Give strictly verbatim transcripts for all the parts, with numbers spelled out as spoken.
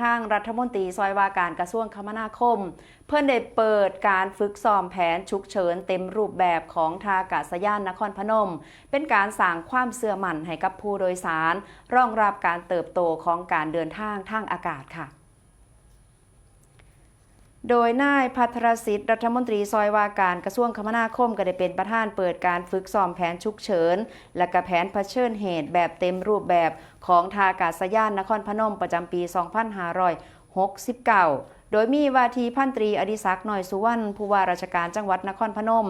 ทางรัฐมนตรีซอยว่าการกระทรวงคมนาคม เพิ่นได้เปิดการฝึกซ้อมแผนฉุกเฉินเต็มรูปแบบของท่าอากาศยานนครพนม เป็นการสร้างความเชื่อมั่นให้กับผู้โดยสาร รองรับการเติบโตของการเดินทางทางอากาศค่ะ โดยนายภัทรสิทธิ์รัฐมนตรีซอยว่าการกระทรวงคมนาคมก็ได้เป็นประธานเปิดการฝึกซ้อมแผนฉุกเฉิน และก็แผนเผชิญเหตุแบบเต็มรูปแบบของท่าอากาศยานนครพนมประจำปี สองพันห้าร้อยหกสิบเก้า โดยมีว่าที่พันตรีอดิศักดิ์ น้อยสุวรรณ ผู้ว่าราชการจังหวัดนครพนม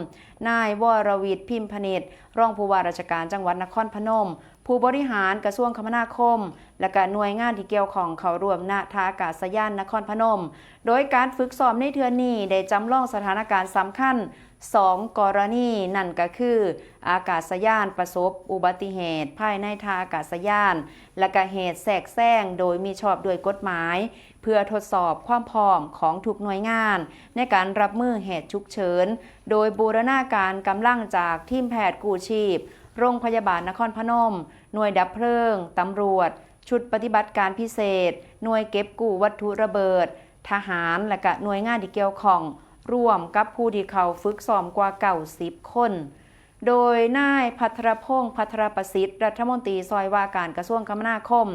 นายวรวิทย์ พิมพนิษฐ์ รองผู้ว่าราชการจังหวัดนครพนม ผู้บริหารกระทรวงคมนาคม และก็หน่วยงานที่เกี่ยวข้องเข้าร่วมณท่าอากาศยานนครพนม โดยการฝึกซ้อมในเทื่อนี้ได้จำลองสถานการณ์สำคัญสองกรณี นั่นก็คือ อากาศยานประสบอุบัติเหตุภายในท่าอากาศยาน และก็เหตุแทรกแซงโดยมิชอบด้วยกฎหมาย เพื่อทดสอบความพร้อมของทุกหน่วยงาน ในการรับมือเหตุฉุกเฉิน โดยบูรณาการกำลังจากทีมแพทย์กู้ชีพ โรงพยาบาลนครพนม หน่วยดับเพลิง ตำรวจ ชุดปฏิบัติการพิเศษ หน่วยเก็บกู้วัตถุระเบิด ทหาร และก็หน่วยงานที่เกี่ยวข้อง ร่วมกับผู้ที่เข้าฝึกซ้อมกว่า เก้าสิบ คน โดยนายภัทรพงษ์ ภัทรประสิทธิ์ รัฐมนตรีซอยว่าการกระทรวงคมนาคม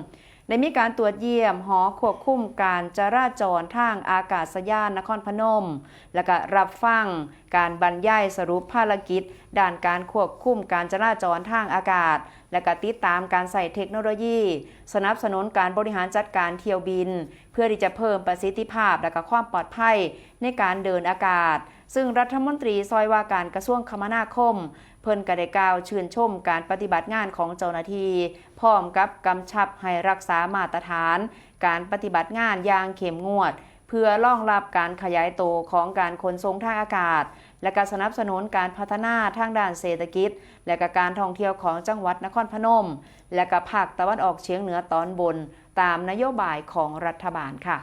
ได้มีการตรวจเยี่ยมหอควบคุมการจราจรทางอากาศยานนครพนม และก็รับฟังการบรรยายสรุปภารกิจด้านการควบคุมการจราจรทางอากาศ และก็ติดตามการใช้เทคโนโลยี สนับสนุนการบริหารจัดการเที่ยวบิน เพื่อที่จะเพิ่มประสิทธิภาพและก็ความปลอดภัยในการเดินอากาศ ซึ่งรัฐมนตรีซอยว่าการกระทรวงคมนาคม เพิ่นก็ได้กล่าวชื่นชมการปฏิบัติงานของเจ้าหน้าที่ พร้อมกับกำชับให้รักษามาตรฐานการปฏิบัติงานอย่างเข้มงวด เพื่อรองรับการขยายตัวของการขนส่งทางอากาศ และก็สนับสนุนการพัฒนาทางด้านเศรษฐกิจ และก็การท่องเที่ยวของจังหวัดนครพนม และก็ภาคตะวันออกเฉียงเหนือตอนบน ตามนโยบายของรัฐบาลค่ะ